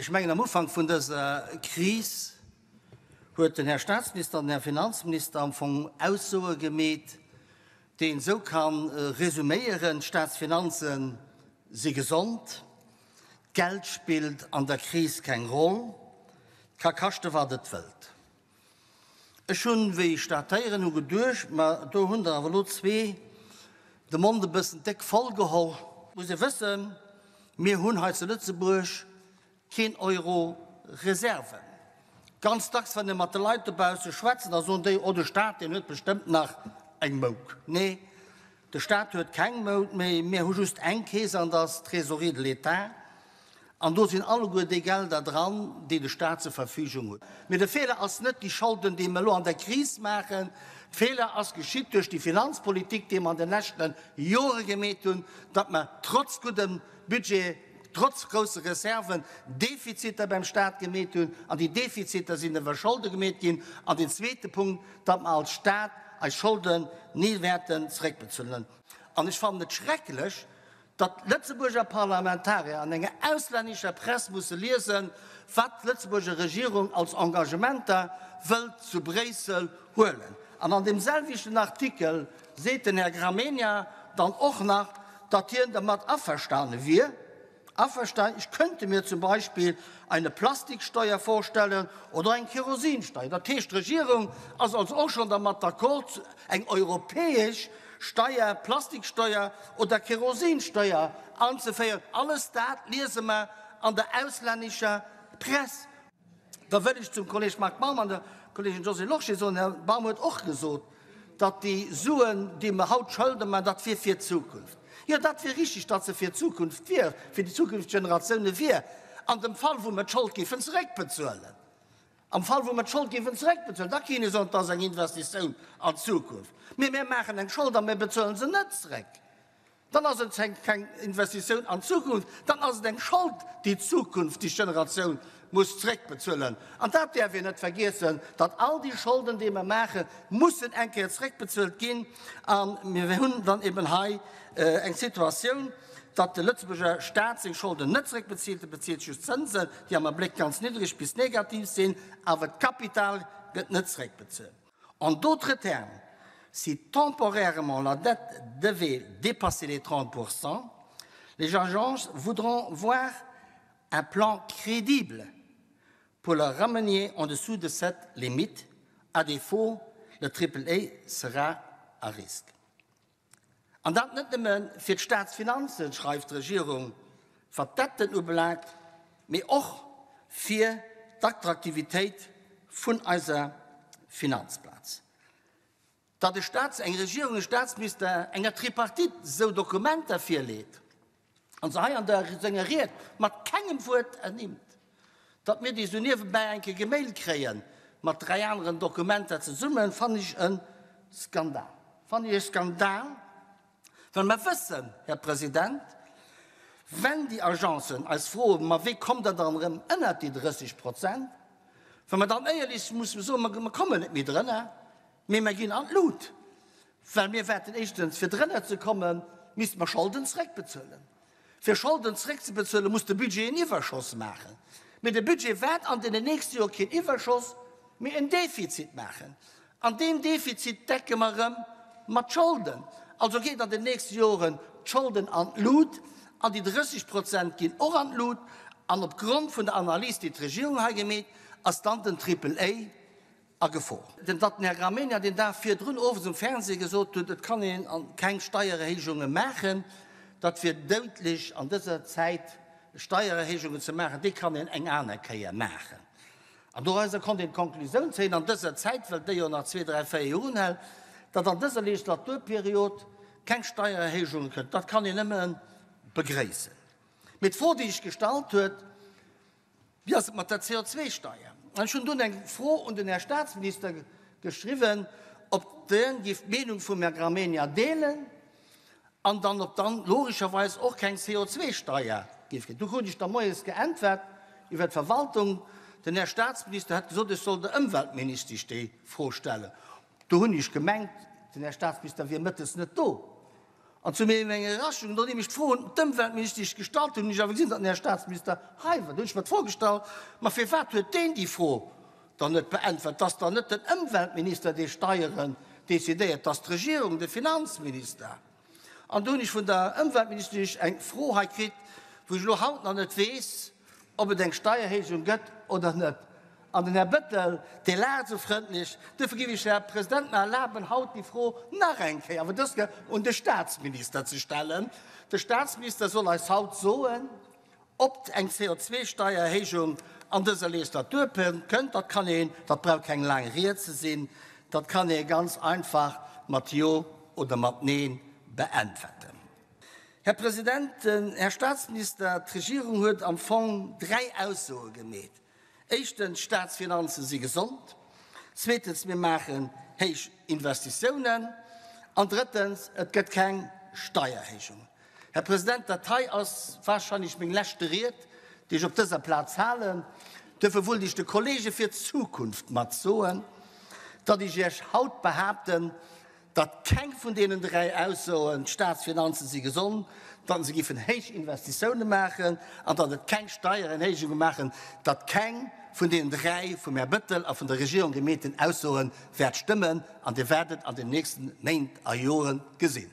Ech mengen, am Ufank vun dëser Kris huet den Här Statsminister an den Här Finanzminister am Fong Aussoe gemeet, déi een esou ka resuméieren, D'Statsfinanze si gesond, d'Geld spillt an der Kris keng Roll, 't ka kaschte wat et wëllt. Ech hunn, wéi ech dat héieren hu, geduecht, ma do hunn der awer elo zwee de Mond e bëssen déck voll geholl. Muss ee wëssen, mir hunn hei zu Lëtzebuerg keen Euro Reserven. Ganz dacks, wann ee mat de Leit dobausse schwätzen, da soen déi, oh de Staat, deen huet bestëmmt nach eng Mouk. Nee, de Staat huet keng Mouk méi, mir hu just eng Keess an dat ass d'Trésorerie de l'État. An do sinn alleguer déi Gelder dran, déi de Staat zur Verfügung huet. Mee de Feeler ass net déi Scholden, déi mer elo an der Kris maachen. D'Feeler ass geschitt duerch déi Finanzpolitik, déi mer an de leschte Jore gemeet hunn, datt mer trotz guddem Budget, trotz grousse Reserven, Defiziter beim Staat gemeet hunn. An déi Defiziter sinn iwwer Scholde gemeet ginn. An deen zweete Punkt, datt mer als Staat eis Scholden ni wäerten zeréckbezuelen. An ech fannen et schrecklech, datt Lëtzebuerger Parlamentarier an enger auslännescher Press musse liesen, wat d'Lëtzebuerger Regierung als Engagementer wëllt zu Bréissel huelen. An an deem selwechten Artikel seet den Här Gramegna dann och nach, datt hien dermat averstane wier, Averstanden, ich könnte mir zum Beispiel eine Plastiksteuer vorstellen oder eng Kerosinsteuer. Dat heescht, d'Regierung ass also och schonn dermat d'accord, eng europäesch Steier, Plastiksteuer oder Kerosinsteuer anzeféieren. Alles dat liese mer an der auslännescher Press. Da wëll ech zum Kolleg Marc Baum an der Kollegin Josée Lorsché soen, Här Baum huet och gesot, datt déi Suen, déi mer haut Schëlde maachen, dat wier fir d'Zukunft. Jo, dat wier richtig, datt se fir d'Zukunft wier, fir déi zukünfteg Generatioune wier, an dem Fall, wou mer d'Schold géifen zeréckbezuelen. Am Fall, wou mer d'Schold géifen zeréckbezuelen, da kéint ee soen, et ass eng Investitioun an d'Zukunft. Mee mir maachen eng Schold a mir bezuelen se net zeréck. Dann ass et keng Investitioun an d'Zukunft, dann ass et eng Schold, déi d'zukünfteg Generatioun muss zeréckbezuelen. An dat däerf een net vergiessen, datt all déi Scholden, déi mer maachen, mussen eng Kéier zeréckbezuelt ginn. A mir hunn dann eben hei eng Situatioun, datt de Lëtzebuerger Stat seng Scholden net zeréckbezilt, e bezilt just Zënsen, déi am Abléck ganz niddreg bis negativ sinn, awer d'Kapital gëtt net zeréckbezuelt. En d'autres termes, si temporairement la dette devait dépasser les 30 les agences voudront voir un plan crédible pour la ramener en dessous de cette limite. À défaut, le AAA sera à risque. An dat net nëmme fir d'Staatsfinanzen, schreift d'Regierung, wat d'Detten ubelaangt, mee och fir d'Attraktivitéit vun eiser Finanzplaz. Datt e Staats-, eng Regierung, e Staatsminister enger Tripartite esou Dokumenter virleet an se hei an der senger Ried mat kengem Wuert ernimmt, datt mir déi esou niewenbäi eng Kéier gemailt kréie mat dräi aneren Dokumenter zesummen, fannen ech e Skandal. Fannen ech e Skandal, well mer wëssen, Här President, wenn déi Agencen eis froen, ma wéi kommt Der dann erëm ënnert déi 30 Prozent, wa mer dann éierlech musse soen, ma mer kommen net méi drënner, mee mer ginn an d'Lut, well mir wäerten éischtens, fir drënner ze kommen, misste mer Scholden zréckbezuelen. Fir Scholden zréckzebezuelen, muss de Budget en Iwwerschoss maachen. Mee de Budget wäert an deenen nächste Joer keen Iwwerschoss, mee en Defizit maachen. An deen Defizit decke mer erëm mat Scholden. Also geet an den nächste Joren d'Scholden an d'Lut an déi 30 Prozent ginn och an d'Lut. An opgrond vun der Analys, déi d'Regierung hei gemeet, ass dann den Triple A A Gefor. Denn datt den Här Gramegna deen Dag virdrun owes um Fernseh gesot huet, et kann een keng Steiererhéijunge maachen, dat wier doudlech an dëser Zäit Steiererhéijungen ze maachen, déi kann een eng aner Kéier maachen. An dorauser konnt een d'Konklusioun zéien, an dëser Zäit, well déi jo nach zwee, dräi, véier Joer unhält, datt an dëser Legislaturperiod keng Steiererhéijunge kënnen. Dat kann een nëmme begréissen. Mee d'Fro, déi sech gestallt huet, Wéi ass et mat der CO2-Steier? An ech hunn dunn eng Fro un den Här Statsminister geschriwwen, ob deen géif d'Meenung vum Här Gramegna deelen an dann ob dann logescherweis och keng CO2-Steier géif ginn. Du krut ech da moies geäntwert iwwer d'Verwaltung, den Här Statsminister hätt gesot, ech soll der Ëmweltministesch déi Fro stellen. Do hunn ech gemengt, den Här Statsminister wier mëttes net do. An zu menger Iwwerraschung, nodeem ech d'Fro un d'Ëmweltministesch gestallt hunn, hunn ech awer gesinn, datt den Här Statsminister hei war. Du hunn ech mer d'Fro gestallt, Ma firwat huet deen déi Fro dann net beäntwert? 't ass dann net den Ëmweltminister, dee Steieren decidéiert, 't ass d'Regierung, de Finanzminister. An do hunn ech vun der Ëmweltministesch eng Fro hei kritt, wou ech elo haut nach net weess, ob et eng Steierhéijung gëtt oder net. An den Här Bettel, dee laacht esou frëndlech. Duerfir géif ech, Här President, mer erlaben, haut déi Fro nach eng Kéier, awer dës Kéier un de Statsminister ze stellen. De Statsminister soll eis haut soen, ob eng CO2-Steiererhéijung an dëser Legislatur kënnt. Dat kann een, dat brauch keng laang Ried ze sinn, dat kann ee ganz einfach mat Jo oder mat Neen beäntwerten. Här President, Här Statsminister, d'Regierung huet am Fong dräi Aussoe gemeet. Éischtens, d'Staatsfinanze si gesond. Zweetens, mir maachen héich Investitiounen. An drëttens, et gëtt keng Steierhéijung. Här President, dat hei ass wahrscheinlech meng leschte Ried, déi ech op dëser Plaz halen. Duerfir wullt ech de Kollege fir d'Zukunft mat soen, datt ech Iech haut behaapten, datt keng vun deenen dräi Aussoen, d'Staatsfinanzen si gesond, datt se giffen héich Investitioune maachen an datt et keng Steierenhéijunge maachen, datt keng vun deenen dräi vum Här Bettel a vun der Regierung gemeeten Aussoe wäert stëmmen an Dir wäert et an den nächsten Méint a Jore gesinn.